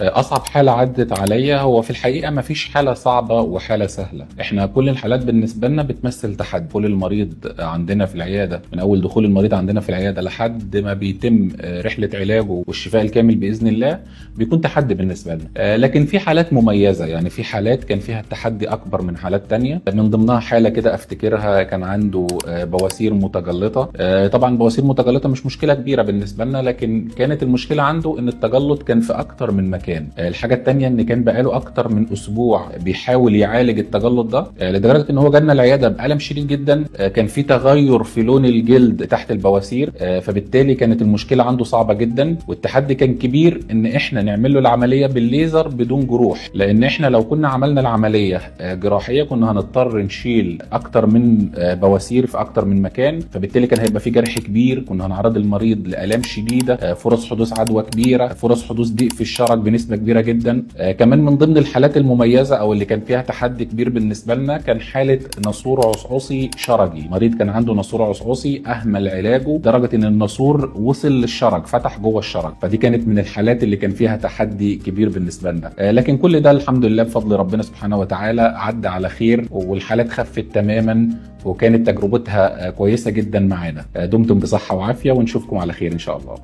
أصعب حالة عدت عليا، هو في الحقيقة ما فيش حالة صعبة وحالة سهلة. احنا كل الحالات بالنسبة لنا بتمثل تحدي. دخول المريض عندنا في العيادة، من أول دخول المريض عندنا في العيادة لحد ما بيتم رحلة علاجه والشفاء الكامل بإذن الله، بيكون تحدي بالنسبة لنا. لكن في حالات مميزة، يعني في حالات كان فيها التحدي أكبر من حالات تانية. من ضمنها حالة كده أفتكرها، كان عنده بواسير متجلطة. طبعا بواسير متجلطة مش مشكلة كبيرة بالنسبة لنا، لكن كانت المشكلة عنده إن التجلط كان في أكتر من مكان. الحاجة التانية إن كان بقاله أكتر من أسبوع بيحاول يعالج التجلط ده، لدرجة إن هو جالنا العيادة بألم شديد جدا. كان في تغير في لون الجلد تحت البواسير، فبالتالي كانت المشكلة عنده صعبة جدا، والتحدي كان كبير إن إحنا نعمل له العملية بالليزر بدون جروح، لأن إحنا لو كنا عملنا العملية جراحية كنا هنضطر نشيل أكتر من بواسير في أكتر من مكان، فبالتالي كان هيبقى في جرح كبير، كنا هنعرض المريض لآلام شديدة، فرص حدوث عدوى كبيرة، فرص حدوث ضيق في الشرج بنسبة كبيرة جدا. كمان من ضمن الحالات المميزة أو اللي كان فيها تحدي كبير بالنسبة لنا كان حالة ناسور عصعصي شرجي. مريض كان عنده ناسور عصعصي أهمل علاجه لدرجة إن الناسور وصل للشرج، فتح جوه الشرج، فدي كانت من الحالات اللي كان فيها تحدي كبير بالنسبة لنا. لكن كل ده الحمد لله بفضل ربنا سبحانه وتعالى عدى على خير، والحالات خفت تماما، وكانت تجربتها كويسة جدا معانا. دمتم بصحة وعافية، ونشوفكم على خير إن شاء الله.